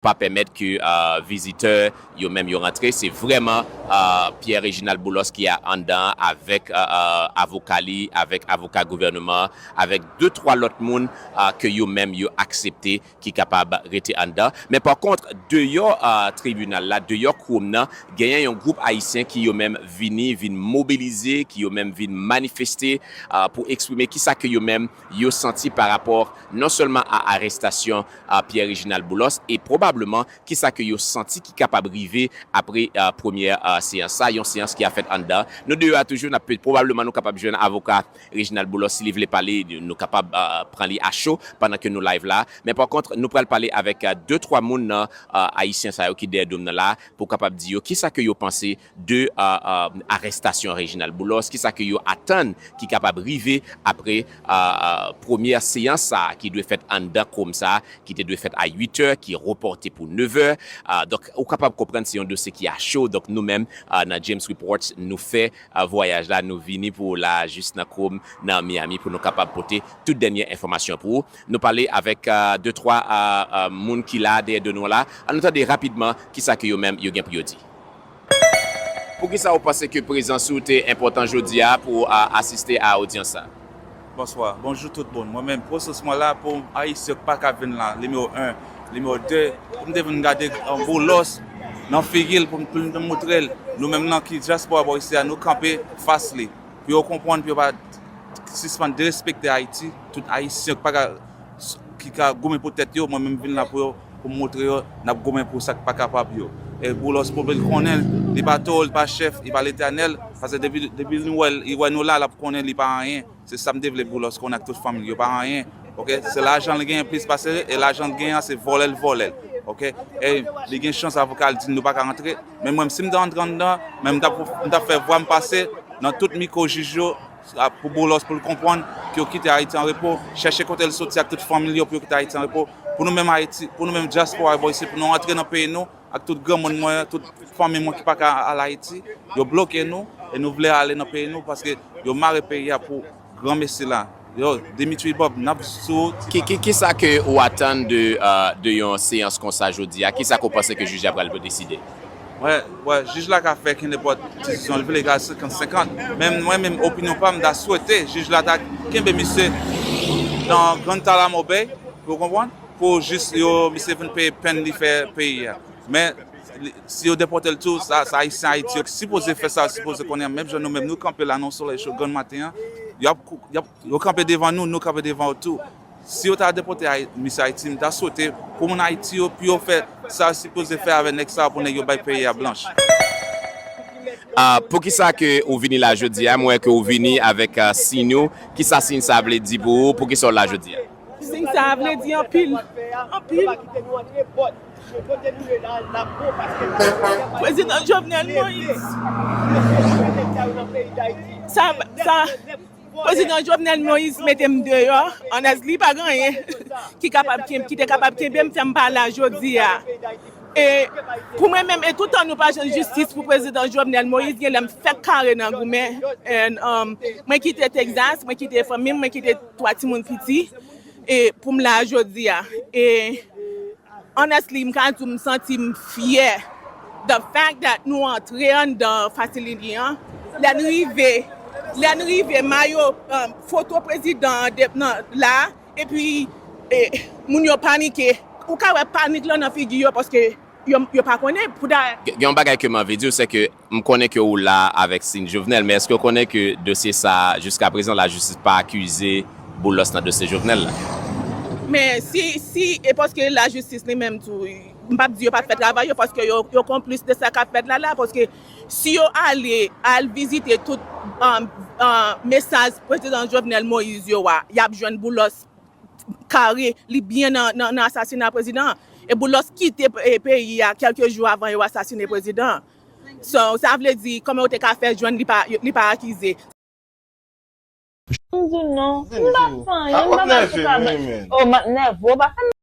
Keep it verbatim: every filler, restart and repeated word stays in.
pa pèmèt ke, euh, vizitè yo menm yo rantre. Se vrèman, euh, Pierre Réginald Boulos ki a anndan an avèk, euh, euh, avoka li, avèk avoka gouvènman an, avèk de twa lòt moun, euh, ke yo menm yo aksepte ki kapab rete anndan. Men pa kont, deyò, euh, tribinal la, deyò Chrome nan, genyen yon gwoup ayisyen ki yo menm vini, vin mobilize, ki yo menm vin manifeste, euh, pou eksprime kisa ke yo menm yo santi pa rapò non sèlman a arestasyon, euh, Pierre Réginald Boulos, e pwobableman kisa ke yo santi ki kapab rive apre, euh, premyè, euh, seyans sa, yon seyans ki a fèt anndan. Nou deyò a toujou, n ap, pwobableman nou kapab jwenn avoka Réginald Boulos, si li vle pale, nou kapab, euh, pran li a cho pandan ke nou live la. Men pa kont, nou pral pale avèk, euh, de twa moun nan, euh, ayisyen sa yo ki dèyè dwòm nan la, pou kapab di yo kisa ke yo panse de, euh, euh, arèstasyon Réginald Boulos, kisa ke yo atann ki kapab rive apre, euh, euh, premyè seyans sa a ki dwe fèt anndan Chrome sa a, ki te dwe fèt a uit è, ki repòte pou nèf è. Euh, donk, ou kapab konprann se yon dosye ki a cho. Donk, nou menm, euh, nan James Reports, nou fè, euh, vwayaj la, nou vini pou w la, jis nan Chrome, nan Miami, pou nou kapab pote tout dènye enfòmasyon pou ou. Nou pale avèk, euh, de twa, euh, euh, moun ki la dèyè de nou la. Ann nou tande rapidman kisa ke yo menm yo gen pou yo di. Poukisa ou panse ke prezans ou te enpòtan jodi a pou, euh, asiste a odyans sa? Bonswa, bonjou tout moun. Mwen menm, prezans mwen la pou Ayisyen k pa ka vin la, nimewo en, nimewo de, pou m te vin gade, euh, Boulos nan figi l, pou m, pou m te montre l. Nou menm nan ki dyaspora bò isi a, nou kanpe fas li. Pou yo konprann, pou yo pa sispann derespekte Ayiti. Tout Ayisyen k pa ka, ki ka goumen pou tèt yo, mwen menm vin la pou yo, pou m montre yo, n ap goumen pou sa k pa kapab yo. E Boulos, pou l konnen, li pa towo, li pa chèf, li pa Letènèl, paske depi, depi li wè, li wè nou la, l ap konnen li pa anyen. Se sa m te vle Boulos konnen ak tout fanmi l, yo pa anyen. Oke? Se lajan l genyen plis pase, e lajan l genyen an, se vòlè l vòlè l. Oke? E li gen chans avoka l di l nou pa ka rantre. Men mwen, si m te rantre anndan, men m t ap, m t ap fè vwa m pase nan tout mikwo jij yo, a, pou Boulos, pou l konprann, pou yo kite Ayiti an repo, chèche kote l soti ak tout fanmi l yo, pou yo kite Ayiti an repo. Pou nou menm Ayiti, pou nou menm dyaspora bò isi, pou nou rantre nan peyi nou, ak tout granmoun mwen, tout fanmi mwen ki pa ka al Ayiti, yo bloke nou, e nou vle ale nan peyi nou, paske yo mare peyi a pou granmesi la. Yo, Dimitri Vorbe, n ap sou. Ki, ki, kisa ke ou atann de, euh, de yon seyans konsa jodi a? Kisa ke w panse ke jij la pral deside? Wè, wè, jij la ka fè kenenpòt desizyon l vle, egal senkant senkant. Men mwen menm, opinyon pa m, m ta swete jij la ta kenbe misye nan Guantanamo Bay, ou konprann? Pou jis yo, misye vin peye pèn li fè peyi a. Men, li, si yo depòte l tou, sa, sa Ayisyen Ayiti yo sipoze fè sa, sipoze konnen, menm jan nou menm, nou kanpe la nan solèy cho grann maten an, y ap, y ap, yo kanpe devan nou, nou kanpe devan yo tou. Si yo ta depòte Ay-, misye Ayiti, m ta swete pou moun Ayiti yo, pou yo fè sa yo sipoze fè avèk nèg sa yo, pou nèg yo bay peyi a blanch. Ah, poukisa ke ou vini la jodi a? M wè ke ou vini avèk, ah, siy ou. Kisa siy sa vle di pou ou? Poukisa w la jodi a? Siy sa a vle di anpil. Anpil. Prezidan Jovenel Moïse. Sa, sa, Prezidan Jovenel Moïse mete m deyò. Honestly, pa gen anyen ki kapab, ki, ki te kapab kenbe m, fè m pa la jodi a. E pou mwen menm, e toutan nou pa jwenn jistis pou Prezidan Jovenel Moïse, gen lè m fèk kare nan goumen. And, um, mwen kite Texas, mwen kite fanmi m, mwen kite twa timoun piti, e pou m la jodi a. E honestly, m ka di w, m santi m fyè. The fact that nou antre anndan fasilite an, lè n rive, lè n rive, mayo, um, foto prezidan an de-, nan, la, epi, e, moun yo panike. Ou ka wè panik lan nan figi yo, paske yo, yo pa konnen pou da. Gen, gen yon bagay ke m anvi di w, se ke m konnen ke ou la avèk siy Jovenel, men èske w konnen ke dosye sa a, jiskaprezan, lajistis pa akize Boulos nan dosye Jovenel la? Men si, si, e paske lajistis li menm tou, m p ap di yo pa t fè travay yo, paske yo, yo konplis de sa k ap fèt la la, paske si yo ale, al vizite tout, um, um, mesaj Prezidan Jovenel Moïse yo a, y ap jwenn Boulos kare, li byen nan, nan, nan asasina prezidan an. E Boulos kite, e, peyi a kèlke jou avan yo asasine prezidan an. So, sa vle di, kòman yo te ka fè jwenn li pa, li pa akize? M di w non, m pa fè anyen, m pa pral sou kabrit. Oh, m ap nève, w pa fè m